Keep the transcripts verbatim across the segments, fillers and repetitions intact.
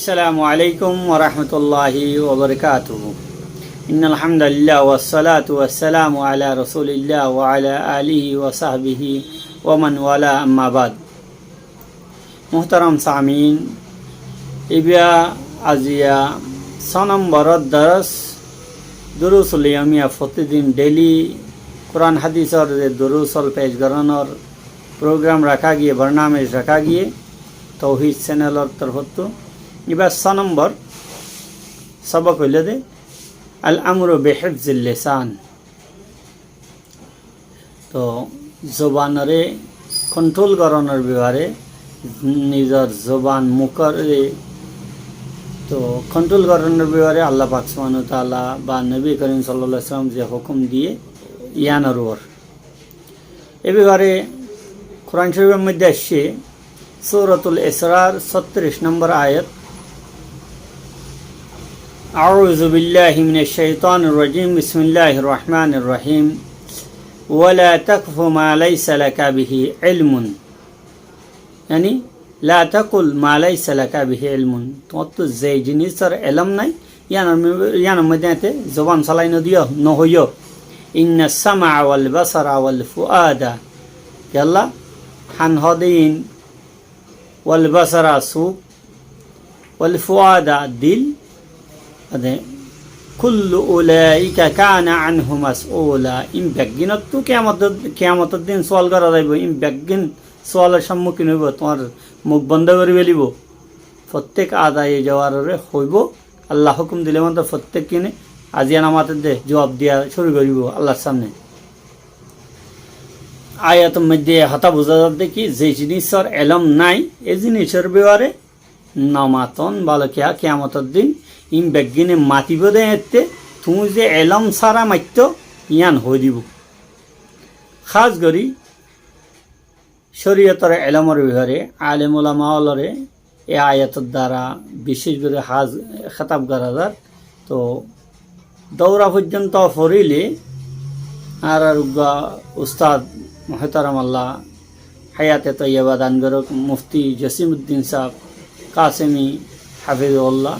السلام عليكم ورحمة الله وبركاته. إن الحمد لله والصلاة والسلام على رسول الله وعلى آله وصحبه ومن والاه، أما بعد. Muhtaram samin, ibá aziya só nombor dars, Durusul Yomiya, fotidin daily Kuran Hadisor ze durus ól pec goronor program raká giyé, barnamej raká giyé, Tauhid channelor torfóttu. Ibár só nombor sobok óilde Al-Amru bi Hifzil Lisan. Toh zobanore control goronor befare, nizor zoban mukore toh control goronor befare Allah pak subhanahu wa taala ba Nobi Korim sallallahu alaihi wasallam ze hukum diye, iyanor uore. E befare Kuran Shorifor modde aiccé, Suratul Israr, sóttiríc nombor ayat, أعوذ بالله من الشيطان الرجيم. بسم الله الرحمن الرحيم. ولا تقف ما ليس لك به علم. Yani, لا تقل ما ليس لك به علم. Tuáñrtu ze jinisor elóm nai, iyanor mo-, iyanor modde eñte zoban solai nodiyo, nohoiyo. إن السمع والبصر والفؤاد. Kiyólla, han hoó de iín, والبصر suk, والفؤاد dil, ade, كل أولئك كان عنه مسؤولا. Iín beggúnottu kiyamotor, kiyamotor din sual gora zaibo, iín beggún sualor sammukín óibo, tuáñr muk bondo gori felibo. Fottek azaye jawarore hoibo, Allah hukum dile mato fottek kine aziya no mate de, juwab diya cúru goribo Allahr samne. Ayator modde hotá buza zadde ki, ze jinisor elóm nai, e jinisor befare no maton, bála kiya, kiyamotor din iín beggúne matibo de eñtte, tuñí ze elóm sára maitto, iyan hoi dibo. Hás gori coriyotor elómor befare alem ulama ólore e ayator dara bicéc gori hás, hétab gora zar. Toh doura foijjonto forile añárar uggwá ustad muhtaram, Allah hayate toiyeba dan gorok, Mufti Jasimuddin sáb Kasemi hafizahullah,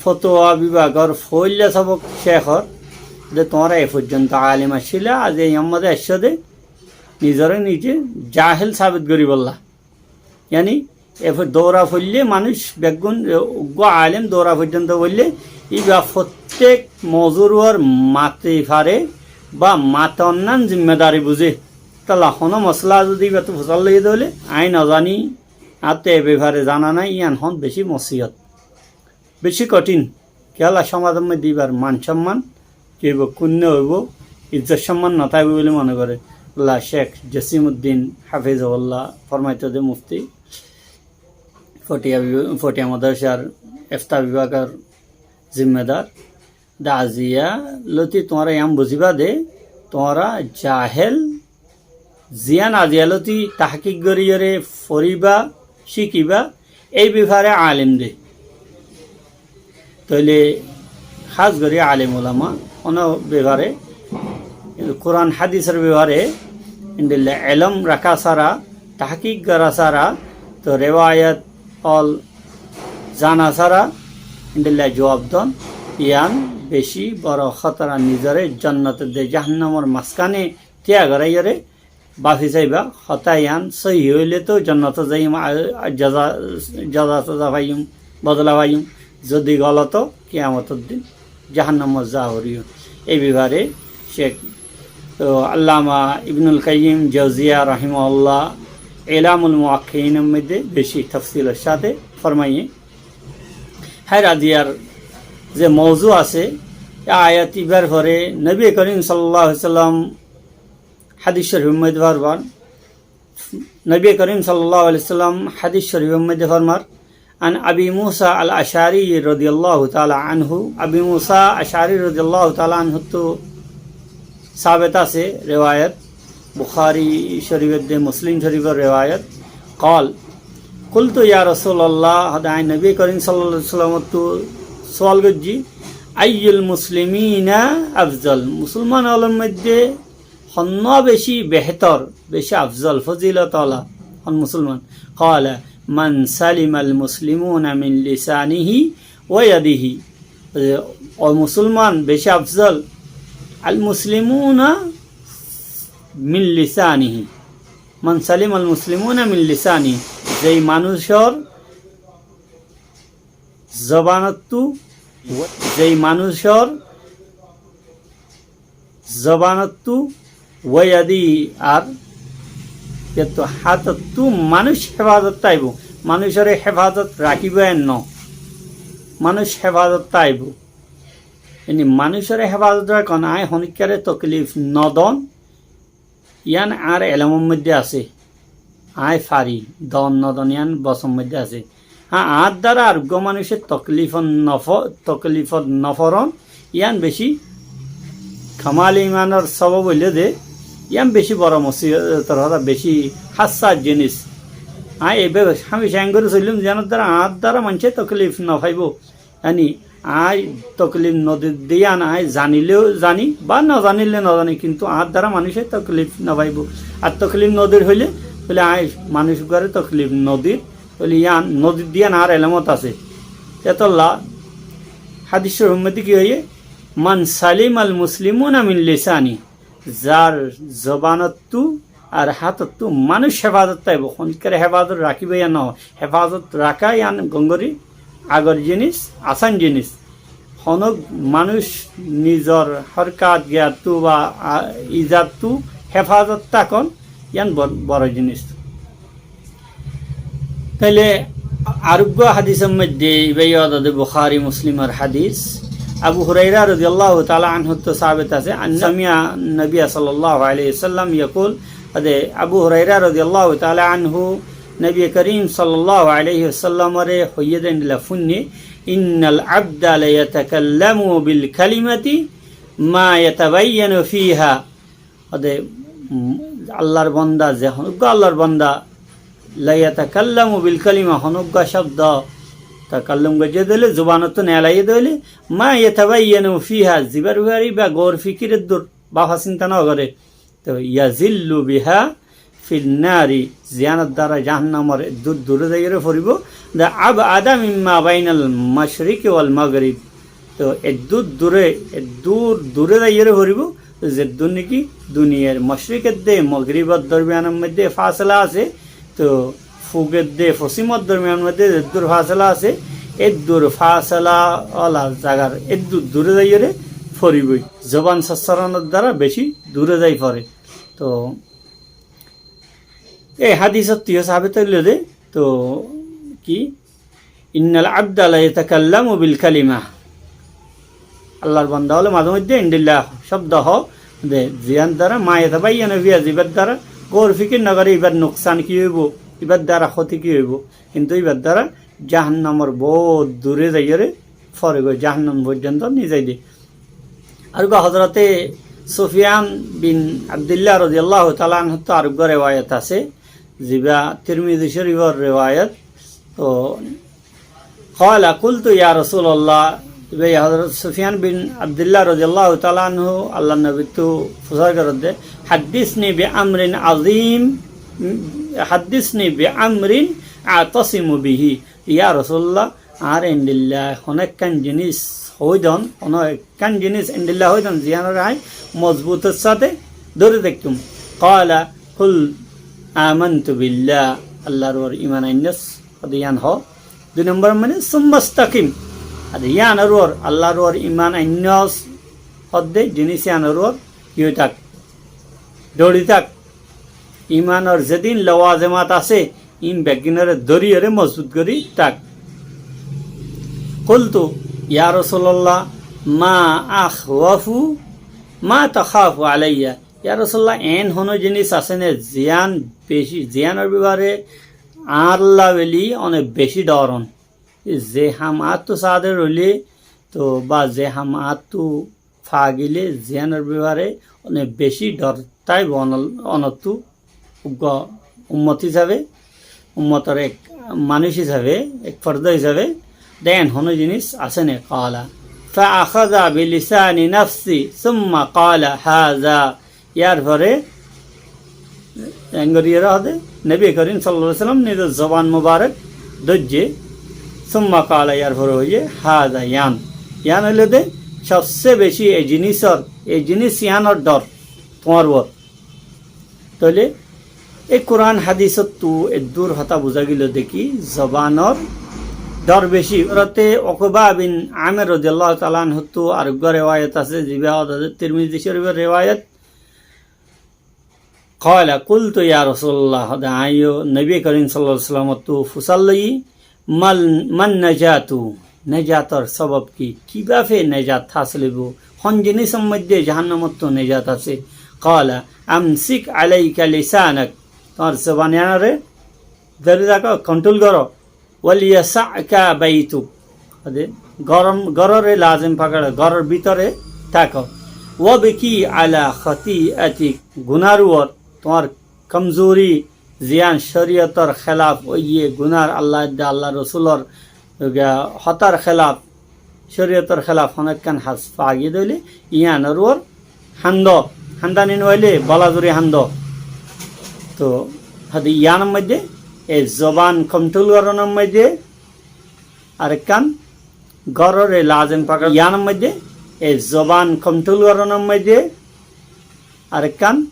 fotuwa bibagor foila sobok cekor de, tuáñra e foijjonto alem accíla, aziya iyan mazé aiccó de, nizore nize jahel sabit goribolla. Yani, e fo-, doura foille manúc beggún, e, uggwá alem doura foijjonto foille, iba fottek mozur uore mati fare ba matan nan zimmadari buze. Tolla hono mosala zodi ibattu fusar loiye de óile, añí no zani, añáttu e befare zana nai, iyan hoón beci mosiyot. Beci kothin. Kiyólla somajor modde ibar man somman ki óibo, kunno óibo, izzot somman no táibo buli mone gore. Alla Cek Jasimuddin hafizahullah formaito de, mufti, Fotiya bi-, Fotiya madrasar ifta bibagor zimmadar. De aziya loti tuáñra iyan buziba de, tuáñra jahel, ziyan aziya loti tahkik goriyore foriba, cikiba, ei befare alem de. Toile hás gori alem ulama, hono befare, Kuran hadisor befare, endilla elóm raká sára, tahkik gora sára, toh rewayat ól zana sára, endilla juwab don, iyan beci boro hótara, nizore jonnot de jahannamor mazkane tiya goraiyore, bafi saiba, hotá iyan sóiyi óile toh jonnoto zaiyum, a-, a-, jaza, jaza saza faiyum, bodola faiyum. Zodi golot, kiyamotor din jahannamot za foriyum. E befare Cek, o, Allama Ibnul Kayyim Jauziya rahimahullah Ilamul Muwakkiinor modde beci tafsilor sáte formaiye. Hér aziyar ze mouzu asé, e ayat ibar fore Nobi Korim sallallahu alaihi wasallam hadis corifor modde formar, Nobi Korim sallallahu alaihi wasallam hadis corifor modde formar, عن أبي موسى الأشعري رضي الله تعالى عنه, Abi Musa Ash'ari radiyallahu ta'ala anhuttu sabet asé rewayat, Bukhari corifor de, Muslim corifor rewayat, قال: قلت يا رسول الله, hoó de añí Nobi Korim sallallahu alaihi wasallamottu sual goijjí, أي المسلمين أفضل, musolman ólor modde honnúa beci behétor, beci afzol, fozilot ola, hon musolman? قال: من سلم المسلمون من لسانه ويده. Ó musulman beci afzol. المسلمون من لسانه. من سلم المسلمون من لسانه. Zé manúcor zobanottú, zé manúcor zobanottú, ويده, ar iyóttu hátottú manúic hefazot táibo. Manúcore hefazot rakíbo en no. Manúic hefazot táibo. Eni manúcore hefazot rakón, aññí honíkkáre toklif nodon, yían añár elómor moiddé asé. Aññí fari, don nodon yían bosór moiddé asé. Há, añár dára ar uggúa manúice toklifot nofo-, toklifot noforon, yían beci kamal imanor sobob óile de, yían beci boro musibotor hotá, beci hássa jinis. Aññí eiba hámica engori soillum, yíanor dára añár dára maincé toklif nofaibó. Yáni, aññí toklif nodir de yían aññí zanilé zani, ba nozaníle nozani, kintu añár dára manúice toklif nofaibó. Ar toklif nodir hoilé, tóile aññí manúic uggúare toklif nodir, tóile yían nodir de yían añár elómot asé. Etolla hádis córif moiddé ki hoiyé? من سلم المسلمون من لسانه. Zar zobanottú ar hátottú manúic hefazot táibo, honíkkáre hefazot rakíbo yían no, hefazot raká yían gom gorí agor jinis, asán jinis. Honó manúic nizor hórkat giyattú ba, a, izattú hefazot tákon, yían bor-, boro jinis. Tóile ar uggúa hádisor moiddé, ibá yó adade Buhári Muslimor hádis. Abu Huraira rodiyallahu taala anhuttú sabit asé, أنه سمع النبي صلى الله عليه وسلم يقول, ade Abu Huraira rodiyallahu taala anhu Nobi Korim sallallahu alaihi wasallamore hoiyé de endilla fúinne, إن العبد ليتكلم بالكلمة ما يتبين فيها. Ode, mm, Allar banda, ze honó uggúa Allar banda, ليتكلم بالكلمة, honó uggúa cóbdo takallum goijjé de óile, zubanottú neelaiyé de óile, ما يتبين فيها, zibár befare íba gour fikir eddur, báfa sinta no goré. Toi, يزل بها في النار, ziyánor dára jahannamor eddúr duré zaiyóre foribó, de أبعد مما بين المشرق والمغرب. Toi eddúr duré, eddúr duré zaiyóre foribó, zeddúr niki duniyair moshrik edde, mogribor dormiyanor moiddé fasela asé, toi fuk edde, fosímor dormiyanor moiddé zeddúr fasela asé, eddúr fasela ola zagar eddúr duré zaiyóre foribói. Zoban sossoronor dára beci duré zai fore. Toi E hádisot yó sabit óilo de, toi ki? إن العبد ليتكلم بالكلمة. Allar banda ókkole maze moiddé endilla cóbdo hoó de, ziyán dára ما يتبين فيها, zibár dára gour fikir no goré, ibár nuksan ki óibo, ibár dára hóti ki óibo, kintu ibár dára jahannamor bout duré zaiyóre foregói, jahannam foijjonto nizai de. Ar uggúa Hozrote Sufiyan bin Abdillah rodiyallahu taala anhuttú ar uggúa rewayat asé, ziba Tirmizi Shorifor rewayat. Toi, قال قلت يا رسول الله, ziba Hozrot Sufiyan bin Abdillah rodiyallahu taala anhu Allar Nobittú fusár gorér de, حدثني بأمر عظيم، حدثني بأمر أعتصم به. Ya Rosulullah, añáre endilla honó ekkán jinis hoói don, honó ekkán jinis endilla hoói don, ziyánore aññí mozbutor sáte dóri táikkum. قال قل آمنت بالله, Allar uore iman ainnós, hoóde yían hoó. Dui nombor mane, ثم استقم, ar yíanor uore, Allar uore iman ainnós hoóde jinis yíanor uore ki ói tak, dóri tak. Imanor zedún lawazemat asé, ín beggúnore dóriyóre mozbut gorí tak. قلت يا رسول الله ما أخوف ما تخاف علي. Ya Rosulullah, eén honó jinis asé né ziyán beci, ziyánor befare añálla beli one beci dhoron? Ze ham añáttu sáde roilé, toi ba ze ham añáttu fagile ziyánor befare one beci dhor táibo onol-, onottú uggúa ummot hísabe, ummotor ek manúic hísabe, ek forda hísabe, de eén honó jinis asé né? قال فأخذ بلسان نفسه ثم قال هذا. Yárfore Engori ere hode, Nobi Korim sallallahu alaihi wasallam nizor zoban mubarak dóijje, summa kala, yar fore hoiye, haza, yián. Yián óilde sobse beci e jinisor, e jinis yiánor dor tuáñr uore. Tóile e Kuran hadisottu eddur hotá buzá gelo de ki, zobanor dor beci. Hazrote Ukba bin Amir radiyallahu taala anhuttu areggwá rewayat asé, ziba Tirmizi Shorifor rewayat, kala, kultu ya Rasulallah, hode añí yó Nobi Korim sallallahu alaihi wasallamottu fusár loiyí, mal, man najatu, nejator sobob ki? Kibábe nejat hásil óibo? Hon jinisor moidde jahannamottú nejat asé? Kala, amsik alaika lisanak, tuáñr zoban yiánore dóri rakó, kontrol goró. Wal yasa'ka baituk, hode góror, górore lazim fakaró, góror bútore táko. Wabki ala khati'atik, gunar uore, tuáñr komzuri, ziyán coriyotor kélaf óiye, gunar, Allah edde Allah Rosulor hotár kélaf, coriyotor kélaf honó ekkán ham fagiyé de óile, yiánor uore hando, handani no óile bola zuri hando. Tóu hode yiánor moidde, e zoban kontrol gorónor moidde, arekkán górore lazim fakaró, yiánor moidde, e zoban kontrol gorónor moidde, arekkán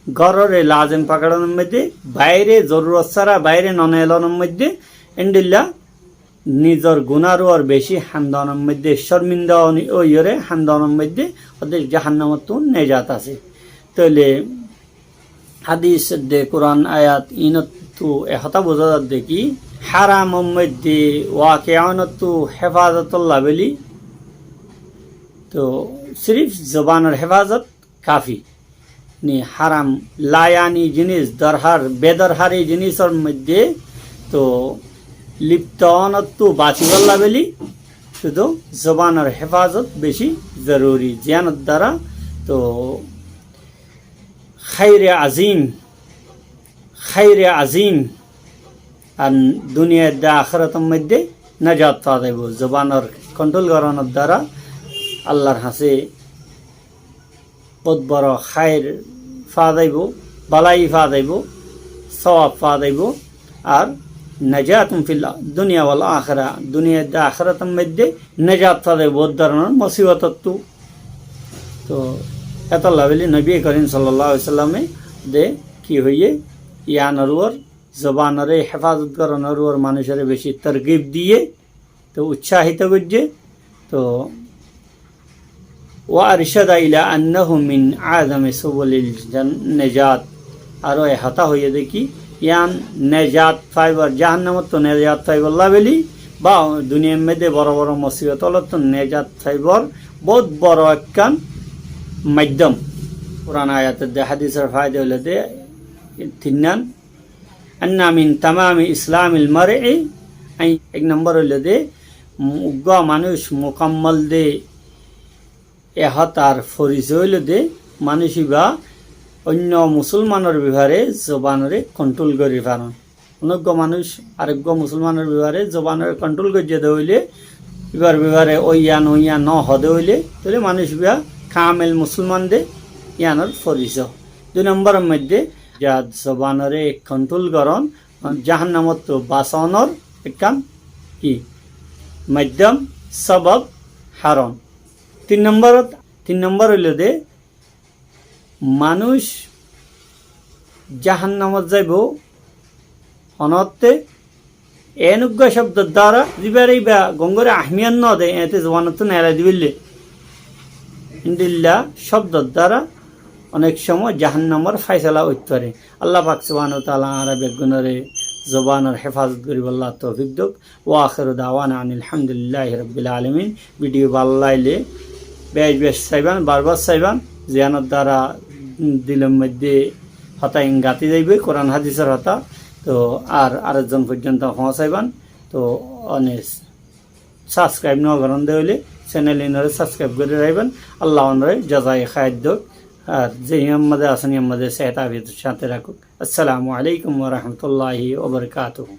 górore lazim fakarónor moidde, baire zorurot sára baire no neelonor moidde, endilla nizor gunar uore beci handonor moidde, corminda óiyore handonor moidde, hode jahannamottú nejat asé. Tóile hadis edde, Kuran ayat inottu e hotá buzá za de ki, haramor moidde wakiya ónottu hefazotolla beli, tóu sirif zobanor hefazot kafi. Ni haram, layani jinis, dorhar, bedorhari jinisor moidde tóu lipto ónottu basibolla beli cúdu zobanor hefazot beci zoruri. Ziyanor duara tóu khaire azim, khaire azim, ar duniya edde akérator moidde nejat fa zaibo. Zobanor kontrol gorónor duara Allahr hañsé bout boro khair fa zaibo, balai fa zaibo, sowab fa zaibo, ar najatun fid dunya wal akhira, duniya edde akérator moidde nejat fa zaibo bout doronor musibotottu. Tóu etolla beli Nobi Korim sallallahu alaihi wasallame de ki hoiye, yiánor uore, zobanore hefazot gorónor uore manúcore beci torgib diye, tóu utsahito goijje. Tóu wa arshada ila annahu min azami subulil jan-, najat. Aró e hotá hoiye de ki, yián nejat faibar, jahannamottú nejat faibolla beli, ba duniyar moidde boro boro musibot ókkolottu nejat faibar bout boro ekkán maiddom. Kuran ayat edde, hadisor faida óilde tinnán, anna min tamami islamil mar'i, ek nombor óilde, uggwá manúic mukammal de, e hotár forisoy óilde manúic íba oinno musolmanor befare zobanore kontrol gorí faron. Honó uggwá manúic areggwá musolmanor befare zobanore kontrol goijje de óile, íbar befare óiya no óiya no hode óile, tóile manúic íba kamel musolman de, yiánor forisoy. Dui nomboror moidde, nejat zobanore kontrol goron, jahannamottú basonor ekkán ki? Maiddom, sobob, haron. Tin nombor, tin nombor óilde, manúic jahannamot zaibo honótte, en uggwá cobdor duara, zibare íba gom gori ahmiyot no de, ete zobanottú neelai dibolla. Endilla cobdor duara onek cómot jahannamor faisala óit fare. Allah pak subhanahu wa taala añára beggúnore zobanor hefazot goríbolla toufik douk. Wa akhiru dawana anil hamdulillahi rabbil alamin. Video bála laile bec bec saiban, bar bar saiban, ziyánor duara dilor moidde hotá in gati zaibo, Kuran hadisor hotá. Tóu ar, ar ekzon foijjonto foóñsaiban. Tóu one subscribe no goron de óile channel inore subscribe gorí raikban. Allah onore jazaye khair douk. Ar ze híyan maze asón, híyan maze sehet afiyotor sáte rakók. Assalamu alaikum wa rahmatullahi wa barakatuhu.